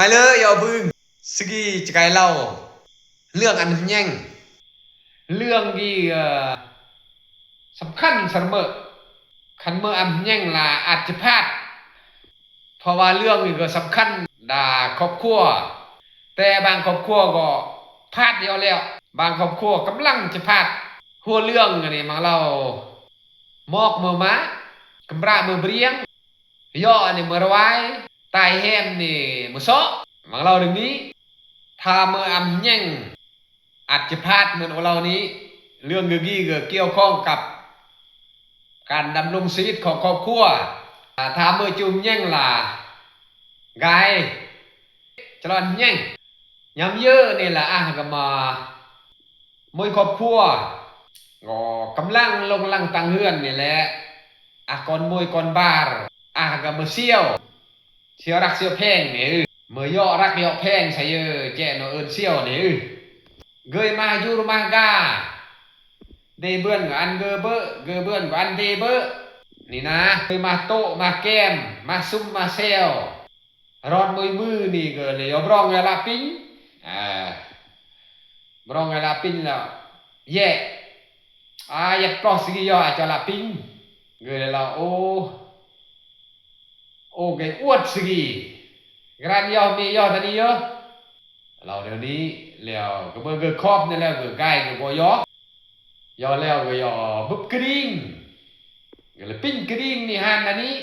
ໄປເລີຍ ເອົາບຶງ ສະກີຈະກາຍເລົ່າເລື່ອງອັນຫຍັງ ເລື່ອງທີ່ ເອີ ສຳຄັນສຳເໝີ ຄັນເມື່ອອຳຫຍັງລະອາດຈະພາດ ເພາະວ່າເລື່ອງນີ້ກໍສຳຄັນດາຄອບຄົວ ແຕ່ບາງຄອບຄົວກໍພາດຢູ່ແລ້ວ ບາງຄອບຄົວກຳລັງຈະພາດ. ຫົວເລື່ອງອັນນີ້ມາເລົ່າ ໝອກເມືອມາ ກຳພ້າເມືອບຣຽງ ເຍາະນີ້ເມືອລະວາຍ ຕາຍແຮມນີ້ເມືອເຊາະ ມັກເລົ່າເລື່ອງນີ້ ຖ້າເມືອອຳແຍງອາດຈະພາດເໝືອນໂອເລົ່ານີ້ ເລື່ອງກະກີກະກ່ຽວຂ້ອງກັບການດຳລົງຊີວິດຂອງຄອບຄົວ ຖ້າເມືອຈຸມແຍງລະກາຍຈະລອນແຍງ ຍາມເຢີນີ້ລະອາກະມາ ມວຍຄອບຄົວ ກໍກຳລັງລົງຫຼັງຕັ້ງເຮືອນນີ້ແຫຼະ ອາກອນມວຍກອນບາຣ ອາກະມາສ່ຽວ ສ່ຽວຮັກສ່ຽວແພງນີ້ ມາເຍາະຮັກເຍາະແພງໃສ່ເອີ ແຈະໜໍ່ເອີ້ນສ່ຽວນີ້ ເກີຍມາຢູ່ມາກາ ເດເບືອນກໍອັນເກີເບີ ເກີເບືອນກໍອັນເດເບີ ນີ້ນະ ເຄີຍມາໂຕະມາແກມ ມາຊຸມມາແຊວ ຮອດມວຍມືນີ້ກໍເລີຍເອົາບຣອງໄລລາປິງ ອາ ບຣອງໄລລາປິງແລ້ວ ແຍະ ອາ ຍັດປອສສະກີຢໍອາຈາລາປິງ ເກີຍລະໂອ ໂອເກອວດສະກີກຣານຢໍເມຢໍຕານີຢໍ ລາວແນວນີ້ ແລ້ວກໍເບິ່ງເກີຍຄອບນີ້ແລ້ວ ເກີຍກາຍກໍບໍ່ຢໍ ຢໍແລ້ວກໍຢໍບຶບກະດິງ ກໍເລີຍປິງກະດິງນີ້ຫັ້ນອັນນີ້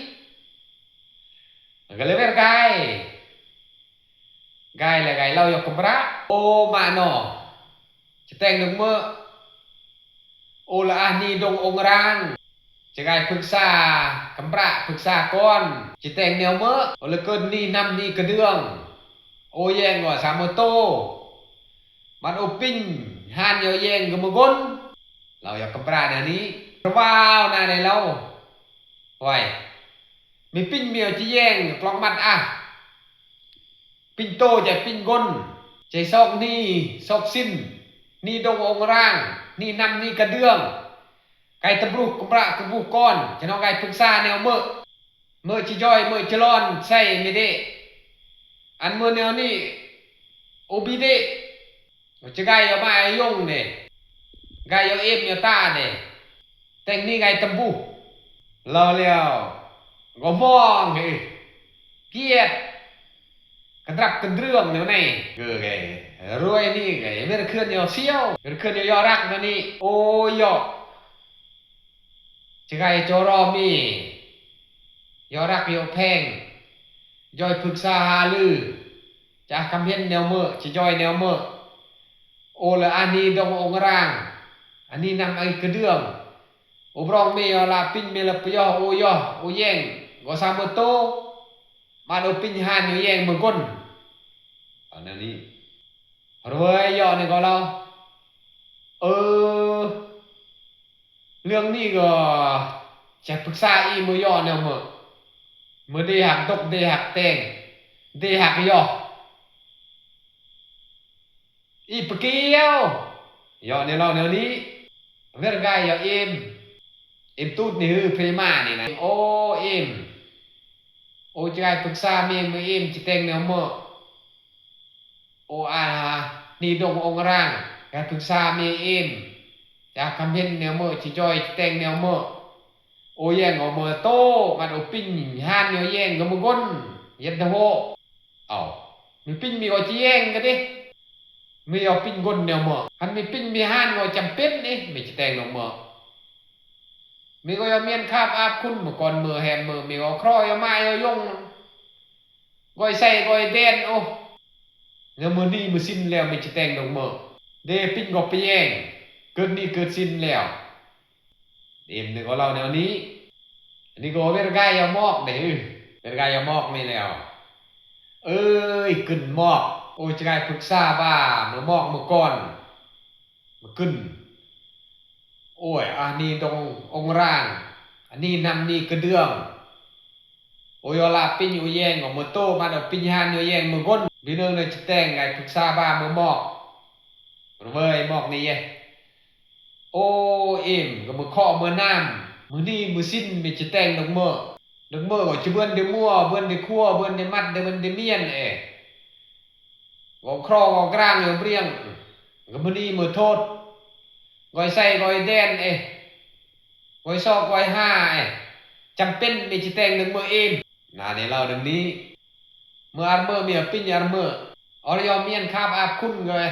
ມັນກໍເລີຍເປັນກາຍ ກາຍແລະກາຍເລົ່າຢອກກຳພ້າ ໂອມານໍ ຈະແຕ່ງດົງເມີ ໂອລະອານີດົງອົງຣາງ ຈະກາຍປຶກສາກຳພ້າປຶກສາກ່ອນ ຈະແຕ່ງແນວເມີ ໂອລະເກີດນີນຳນີກະເດືອງ ໂອແຍງກໍສາມໂອໂຕ ມັນໂອປິງ ຮານຍໍແຍງກໍມາກົນ ເລົ່າຢອກກຳພ້າແນວນີ້ ລະວ່າວນາໄດເລົ່າ ໄວ ມີປິງມີເອົາຈະແຍງກລອງມັດອາ ປິງໂຕໃຈປິງກົນ ໃຈຊອກນີຊອກຊິນ ນີດົງອົງຣາງ ນີນຳນີກະເດືອງ ກາຍຕະບລຸກກຳປະກະບຸກກ່ອນ ຈະນອກກາຍປຶກສາແນວເມີ ເມີຈະຢອຍເມີຈະລອນໃສ່ເມເດ ອັນເມີແນວນີ້ ໂອບີເດ ຈະກາຍເອົາມາອາຍົງເດ ກາຍເອົາເອມເອົາຕາເດ ແຕ່ງນີ້ກາຍຕຳບຸ ລາວແລ້ວກໍມອງເຮີ ກຽດ ກະດຣັບກະເດືອງແນວໃນ ເກີໄກ ລວຍນີ້ໄກ ເວລາເຄື່ອນເອົາສ່ຽວ ເວລາເຄື່ອນເອົາຢໍຮັກແນວນີ້ ໂອຢໍ ຈະໄກຈໍລໍມີ ຢໍຮັກຢໍແພງ ຢໍປຶກສາຫາລື ຈາກຄຳເຫັນແນວເມີ ຈະຢອຍແນວເມີ ໂອລະອານີດົງອົງຣາງ ອານີນຳອາກະເດືອງ ໂອບຣອງເມຢໍລາປິງເມລະປະຢໍໂອຢໍໂອແຍງກໍສາມໂອໂຕ ມາໂອປິງຮານໂອແຍງເມືອກົນ ເອົາແນວນີ້ ເວີຍຢໍນີ້ກໍລາວ ເອີ ເລື່ອງນີ້ກໍຈະປຶກສາອີເມີຢໍແນວເມີ ເມີເດຮັກດົກເດຮັກແຕງ ເດຮັກຢໍ ອີປະກຽວ ຢໍແນວເລົ່າແນວນີ້ ເວລາກາຍຢໍເອມ ເອມຕູດນີ້ຮື ເພມານີ້ນະ ໂອເອມ ໂອຈະກາຍປຶກສາເມເມີເອມຈະແຕ່ງແນວເມີ ໂອອານີດົງອົງຣາງ ກາຍປຶກສາເມເອມ ຈາກຄຳເຫັນແນວເມີ ຈະຈອຍຈະແຕ່ງແນວເມີ ໂອແຍງກໍເມີໂຕ ມັນໂອປິງຮານໂອແຍງກໍເມີກົນ ເຢັນທະໂຫ ເອົາ ມີປິງມີກໍຈະແຍງກະເດ ມີເອົາປິງກົນແນວເມີ ຄັນມີປິງມີຮານກໍຈຳເປັນເດ ມີຈະແຕ່ງແນວເມີ ມີກໍຍອມມຽນຄາບອາບຄຸນ ເມື່ອກ່ອນເມີແຮມເມີ ມີກໍຄຣອຍເອົາມາເອົາຢົງ ກ້ອຍໃສ່ກ້ອຍແດນ ໂອ ແລ້ວມື້ນີ້ມື້ສິ້ນແລ້ວ ມີຈະແຕ່ງດອກເມີ ເດປິງກໍໄປແຍງ ເກີດໜີ້ເກີດສິນແລ້ວ ເອັມນີ້ກໍເລົ່າແນວນີ້ ອັນນີ້ກໍເວລະກາຍຢາໝອກເດ້ ເວລະກາຍຢາໝອກນີ້ແລ້ວ ເອີຍ ກຶນໝອກ ໂອຈະກາຍປຶກສາບາ ເມື່ອໝອກເມື່ອກ່ອນ ມາກຶນ ໂອຍ ອານີດົງອົງຣາງ ອານີນຳນີກະເດືອງ ໂອຢໍລາປິງໂອແຍງ ເອົາເມີໂຕ ມາເອົາປິງຮານໂອແຍງເມືອກົນ ບີເນີງເນີຈະແຕ່ງໄງ ປຶກສາບາເມືອໝອກ ເວີຍໝອກນີ້ເຢ ໂອເອມ ກໍເມືອເຄາະເມືອນາມ ມື້ນີ້ມື້ສິ້ນມີຈະແຕ່ງດອກເມີ ດອກເມີກໍຈະເບືອນເດມົວ ເບືອນເດຄົວ ເບືອນເດມັດ ເບືອນເດມຽນເອ ເຄາະເວົ້າກາງເວົ້າບຽງ ກະມື້ນີ້ມື້ໂທດ ກອຍໃສ່ກອຍແດນເອ ກອຍຊອກກອຍຫາເອ ຈຳເປັນມີຈະແຕ່ງໜຶ່ງມື້ເອງ ນານີ້ເລົ່າດັ່ງນີ້ ເມື່ອອາເມີ້ເມຍປິງອາເມີ້ ອອລະຍໍມຽນຄາບອາບຄຸນເກີຍ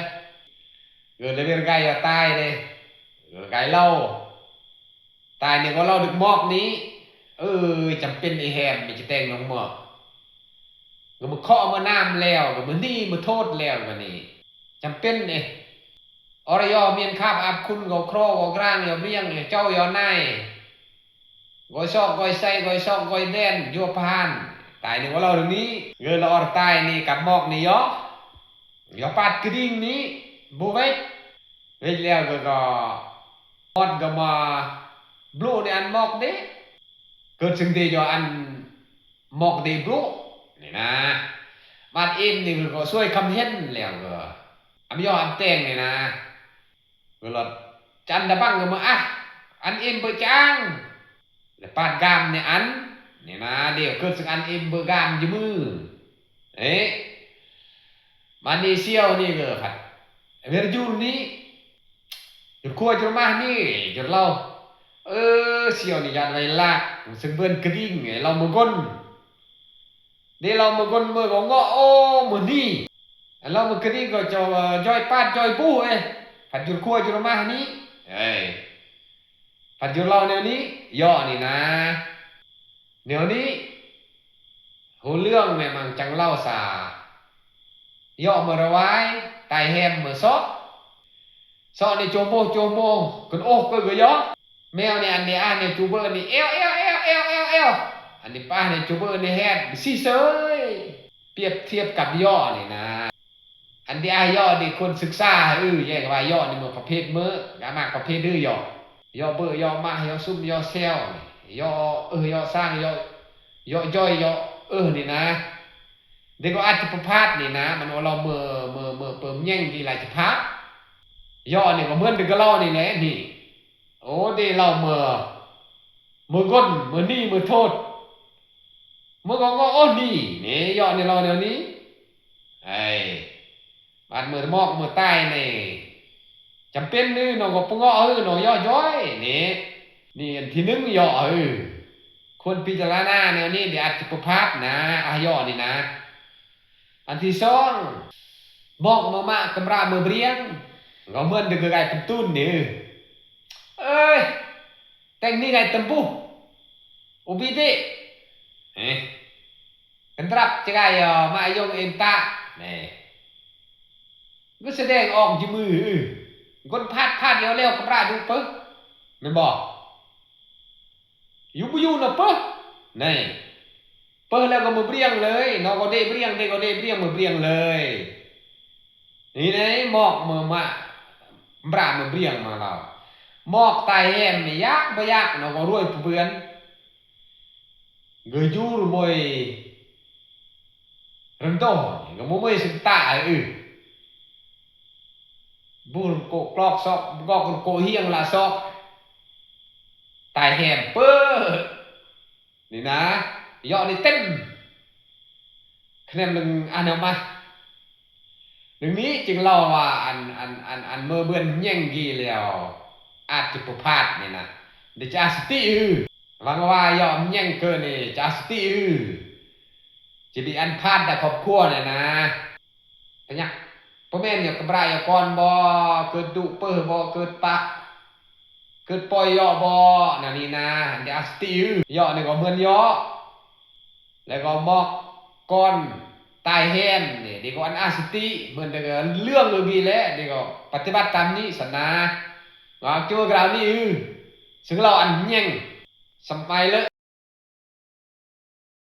ເກີດລະເວນໄກອາຕາຍເດ ເກີດໄກເລົ່າ ຕາຍນີ້ກໍເລົ່າດຶກໝອກນີ້ ເອີ ຈຳເປັນອີແຮມມີຈະແຕ່ງນ້ອງໝອກ ກໍມາເຄາະມານາມແລ້ວ ກໍມາໜີມາໂທດແລ້ວ ບາດນີ້ຈຳເປັນເອ ອອລະຍໍມຽນຄາບອາບຄຸນ ກໍເຄາະເວົ້າກາງເວົ້າບຽງ ເຈົ້າເຈົ້ານາຍ ກອຍຊອກກອຍໃສ່ກອຍຊອກກອຍແດນ ຢູ່ພານ ຕາຍນີ້ກໍເລົ່າເລື່ອງນີ້ ເກີດລະອອລະຕາຍນີ້ກັບໝອກນີ້ເຢາະ ເຢາະປາດກະດິ່ງນີ້ ບໍ່ເວັດ ເວັດແລ້ວກໍ ກໍມອດກໍມາບລູໃນອັນໝອກເດ ເກີດເຊິ່ງເດເຈົ້າອັນໝອກເດບລູນີ້ນາ ບາດເອັນນີ້ກໍຊ່ວຍຄຳເຫັນແລ້ວກໍອຳຍໍອຳແຕ່ງນີ້ນາ ກໍລອດຈັນດະບັງກໍມາອະ ອັນເອັມເບີຈາງ ແລະປາດກາມໃນອັນນີ້ນາ ດຽວເກີດເຊິ່ງອັນເອັມເບີກາມຢູ່ມື ເອ ບາດນີ້ສ່ຽວນີ້ກໍພັດ ເວລາຢູ່ນີ້ ຈຸດຄົວຈຸດມານີ້ ຈຸດເລົ່າ ເອີ ສ່ຽວນີ້ຢ້ານໄວລາກ ເຊິ່ງເບິ່ນກະດິ່ງ ເຮົາເມືອກົນ ເດ ເຮົາເມືອກົນເມືອກໍເງາະ ໂອ້ ມື້ນີ້ ເຮົາເມືອກະດິ່ງກໍຈອຍປາດຈອຍປູເອ ພັດຈຸດຄົວຈຸດມານີ້ ເອີ ພັດຈຸດເລົ່າແນວນີ້ ເຍາະນີ້ນາ ແນວນີ້ ຮູ້ເລື່ອງແມ່ມັງຈັງເລົ່າສາ ເຍາະເມືອລະວາຍ ຕາຍແຮມເມືອຊອກ ຊອກນີ້ໂຈໂມໂຈໂມ ກັນໂອກເກີກະເຍາະ ແມວນີ້ອັນນີ້ອານີ້ຈູເບີນີ້ ແອວ ແອວ ແອວ ອັນນີ້ປານີ້ຈູເບີນີ້ແຮດ ຊິເຊີຍ ປຽບທຽບກັບເຍາະນີ້ນາ ອັນທີ່ອ້າຍເຍາະນີ້ຄວນສຶກສາ ເອີ ແຍກວ່າເຍາະນີ້ມັນປະເພດເມີ ກະມັກປະເພດດື້ເຍາະ ເຍາະເບີ ເຍາະໝາ ເຍາະຊຸມ ເຍາະແຊວ ເຍາະເອີ ເຍາະຊ່າງ ເຍາະ ເຍາະຍ່ອຍ ເຍາະເອີນີ້ນາ ເດັກກໍອາດຈະປະພາດນີ້ນາ ມັນວ່າລາວເມີ ເມີ ເມີເປີມແຍ່ງທີ່ລາຍຈະພາດ ເຍາະນີ້ກໍເໝືອນເດັກກະເລົ່ານີ້ແຫຼະນີ້ ໂອ ເດເລົ່າເມີ ເມີກົນ ເມີໜີ ເມີໂທດ ເມີກໍງໍໂອນີ້ ນີ້ ເຍາະນີ້ເລົ່າແນວນີ້ ໄອ້ ບາດເມີໝອກເມີຕາຍນີ້ ຈຳເປັນນີ້ ນ້ອງກໍປະເງາະ ເອີ ນ້ອງເຍາະຍ້ອຍນີ້ ນີ້ອັນທີໜຶ່ງເຍາະ ເອີ ຄວນພິຈາລະນາແນວນີ້ ເດອາດຈະປະພາດນາ ອາເຍາະນີ້ນາ ອັນທີສອງ ໝອກເມີໝາກຳຣາເມີບຽງ ກໍເໝືອນເດັກກະໄກ່ເປັນຕູນນີ້ ເອີຍ ແຕ່ງນີ້ໄງຕຳບຸ ອຸບິເດ ເອີ ກັນຕຣັບຈະໄກມາຍົງເອັນຕາ ນີ້ ກໍສະແດງອອກຢູ່ມື ກົນພາດພາດດຽວແລ້ວກຳຣາດຸເປີ ແມ່ນບໍ່? ຢູ່ບໍ່ຢູ່ນະເປີ ນີ້ ເປີແລ້ວກໍມືບຽງເລີຍ ນ້ອງກໍເດບຽງ ເດກໍເດບຽງ ມືບຽງເລີຍ ນີ້ເດ້ ໝອກເມີມາ ບຣາມືບຽງມາລາວ ໝອກຕາຍແຮມນີ້ຢາກບໍ່ຢາກ ນ້ອງກໍລວຍປະເບືອນ ເກີຍຈູຣະມົຍ ເຣິນໂຕ ກໍບໍ່ເມີຍສິນຕາອື ບູຣະໂກກລອກຊອກ ກອກໂກຮຽງລະຊອກ ຕາຍແຮມເປີ ນີ້ນາ ເຍາະນີ້ເຕັມ ຄະແນນໜຶ່ງອາແນວມາ ດັ່ງນີ້ຈຶ່ງເລົ່າວ່າ ອັນ ອັນ ອັນ ອັນເມີເບືອນແຍ່ງກີ້ແລ້ວ ອາດຈະບໍ່ພາດນີ້ນະ ເດຈະອາສະຕິອື ຫວັງວ່າເຍາະແຍ່ງເກີນນີ້ ຈະອາສະຕິອື ຈະມີອັນພາດໃນຄອບຄົວນີ້ນະ ປະຫຍັກ ບໍ່ແມ່ນຫຍັງກຳຣາຍອກກ່ອນບໍ ເກີດດຸເປີບໍ ເກີດປະ ເກີດປ່ອຍເຍາະບໍ ແນວນີ້ນະ ເດອາສະຕິອື ເຍາະນີ້ກໍເໝືອນເຍາະ ແລ້ວກໍໝອກກ່ອນຕາຍແຮມນີ້ ເດກໍອັນອາສະຕິ ເໝືອນເດກໍເລື່ອງເອີບີແລະ ເດກໍປະຕິບັດຕາມນີ້ຊັ້ນນາ ວ່າເກີດກາວນີ້ອື ຊຶ່ງລາວອັນແຍ່ງ ສະໄໝເລີ